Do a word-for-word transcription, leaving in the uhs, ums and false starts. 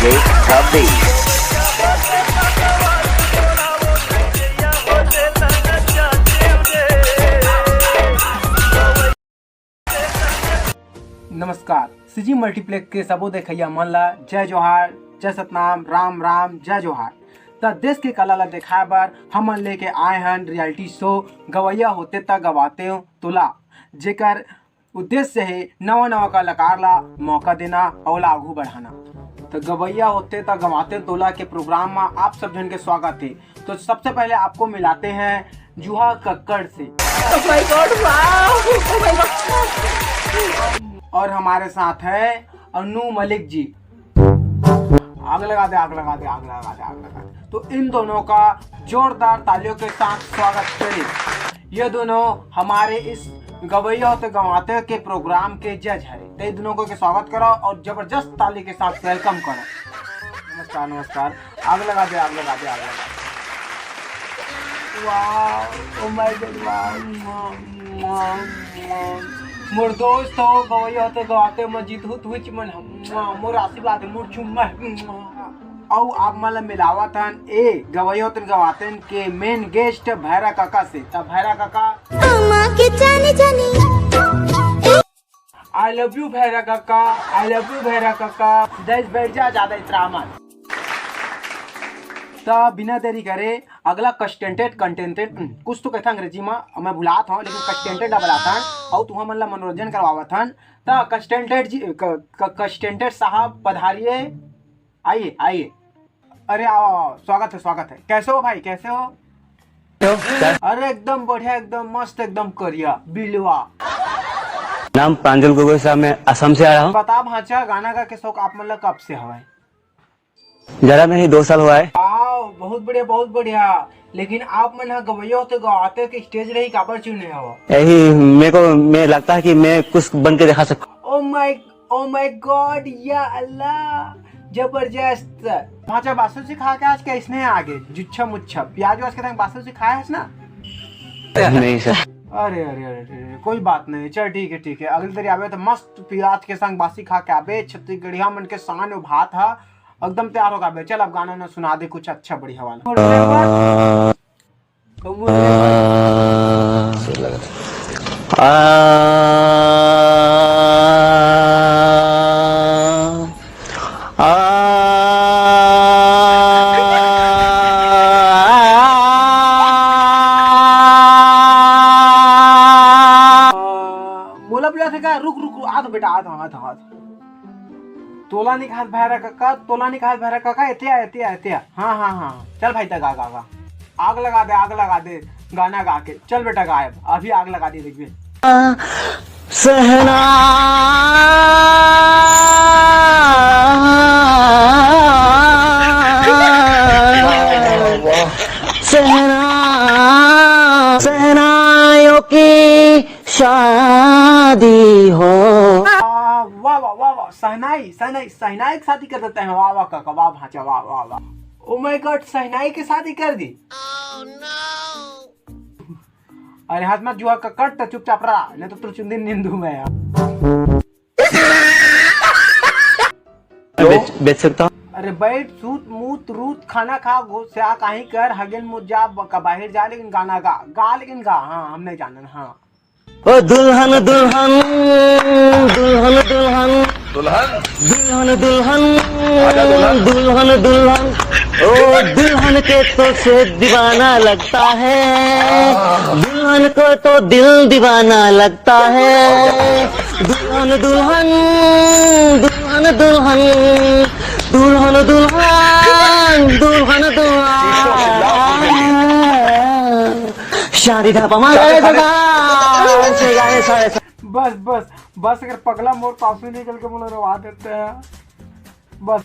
छब्बीस। नमस्कार, CG multiplex के सबो देखइया मन ला जय जोहार, जय सतनाम, राम राम, जय जोहार। त देश के कला ला देखाय बर हमन लेके आए हन रियलिटी शो गवैया होते त गवाते तोला, जेकर उद्देश्य हे नवा नवा कलाकार ला मौका देना अउ ला आगू बढ़ाना। त गवैया होते त गवाते तोला के प्रोग्राम मा आप सब झन के स्वागत हे। तो सबसे पहले आपको मिलाते हैं जूहा कक्कड़ से। Oh my God, wow! Oh my God! और हमारे साथ है अनु मलिक जी। आग लगा दे, आग लगा दे, आग लगा दे, आग लगा दे। तो इन दोनों का जोरदार तालियों के साथ स्वागत करें। ये दोनों हमारे इस गवैया होते गवाते के प्रोग्राम के जज हरे। तो ये दोनों को के स्वागत करो और जबरदस्त ताली के साथ वेलकम करो। नमस्कार, नमस्कार। आग लगा दे, आग लगा दे, आग लगा दे। Wow, oh my God, wow, मोर दोस्त हो, गवैया होते गवाते म जीतहू तुहिच मन ह, मोर आशीर्वाद, मोर चुम्मा। अउ आप मन ल मिलावत हन ए गवैया होते गवाते के मेन गेस्ट भैरा काका से। त भैरा काका, अम्मा के जाने जाने। I love you भैरा काका, I love you भैरा काका। सीधा इस बैठ जा, ज्यादा इतरा मत। त बिना देरी करे अगला कंटेस्टेंट, कंटेस्टेंट, हम्म, कुछ तो कहता अंग्रेजी में, मैं भुलात हूँ, लेकिन कंटेस्टेंट ला बुलाता हूँ और तुम मन ला मनोरंजन करवावत हन। त कंटेस्टेंट जी, क-, क-, कंटेस्टेंट साहब पधारिए, आइए, आइए। अरे आओ, आओ, स्वागत है, स्वागत है। कैसे हो भाई, कैसे हो? अरे एकदम बढ़िया, एकदम मस्त, एकदम करिया बिलवा। नाम प्रांजल गोगोई साहब, मैं असम से आया हूँ। बता भांचा, गाना गा के शौक आप मन ला कब से हवय? ज्यादा नहीं, दो साल हुआ है। वाओ, बहुत बढ़िया, बहुत बढ़िया। लेकिन आप मन ह गवैया होते गवाते के स्टेज रही काबर चुने हो? यही मेरे को, मैं लगता है कि मैं कुछ बन के दिखा सकता हूँ। Oh my, oh my God, या अल्लाह, जबरदस्त। भांचा बासु जी खा के आज कैसने आगे? जुच्छा मुच्छा प्याज वाज के संग बासु जी खाए हस ना? नहीं सर। अरे, अरे, अरे, अरे, कोई बात नहीं, चल ठीक है, ठीक है। अगली दरी आबे तो मस्त प्याज के संग बासी खा के आबे। छत्तीसगढ़िया मन के शान ओ भात हा, एकदम तैयार हो गा बे। चल अब गाना ना सुना दे कुछ अच्छा बढ़िया वाला। आ, आ, आ, मोला बुलाथे का? रुक, रुक, रुक, आत बेटा, आत, आत, आत। तोला नहीं खात भैरा काका, तोला नहीं खात भैरा काका, एतिया, एतिया, एतिया। हाँ, हाँ, हाँ, चल भाई, तक आ, गा, गा। आग लगा दे, आग लगा दे, गाना गा के। चल बेटा, गायब, अभी आग लगा दे, देखबे। सहना, सहना, सहनाइयों की शादी हो। वाह, वाह, वाह, वाह, वाह, सहनाई, सहनाई, सहनाई की शादी कर देते हैं। वाह, वाह, काका, वाह, भांचा, वाह, वाह, वाह। Oh my God, सहनाई की शादी कर दी। अरे हाथ मत जुआ का कट, तो चुपचाप रहा, नहीं तो तोर चुंदी निंदू मैं यार। बेच, बेच सकता हूँ। अरे बैठ, सूत, मूत, रूत, खाना खा, घोस्या, कहीं कर, हगेन मुत जा, ब-, का बाहर जा, लेकिन गाना गा, गा, लेकिन गा। हाँ, हम नहीं जानन, हाँ। ओ दुल्हन, दुल्हन, दुल्हन, दुल्हन, दुल्हन? दुल्हन, दुल्हन, आजा दुल्हन। दुल्हन, दुल्हन। ओ दुल्हन के तो से दीवाना लगता है, दुल्हन को तो दिल दीवाना लगता है। दुल्हन, दुल्हन, दुल्हन, दुल्हन, दुल्हन, दुल्हन, दुल्हन, दुल्हन। शादी ढाबा मा गए थे, गाए सारे। बस, बस, बस, अगर पगला मोर पासू निकल के मोला रोवा देते हैं, बस।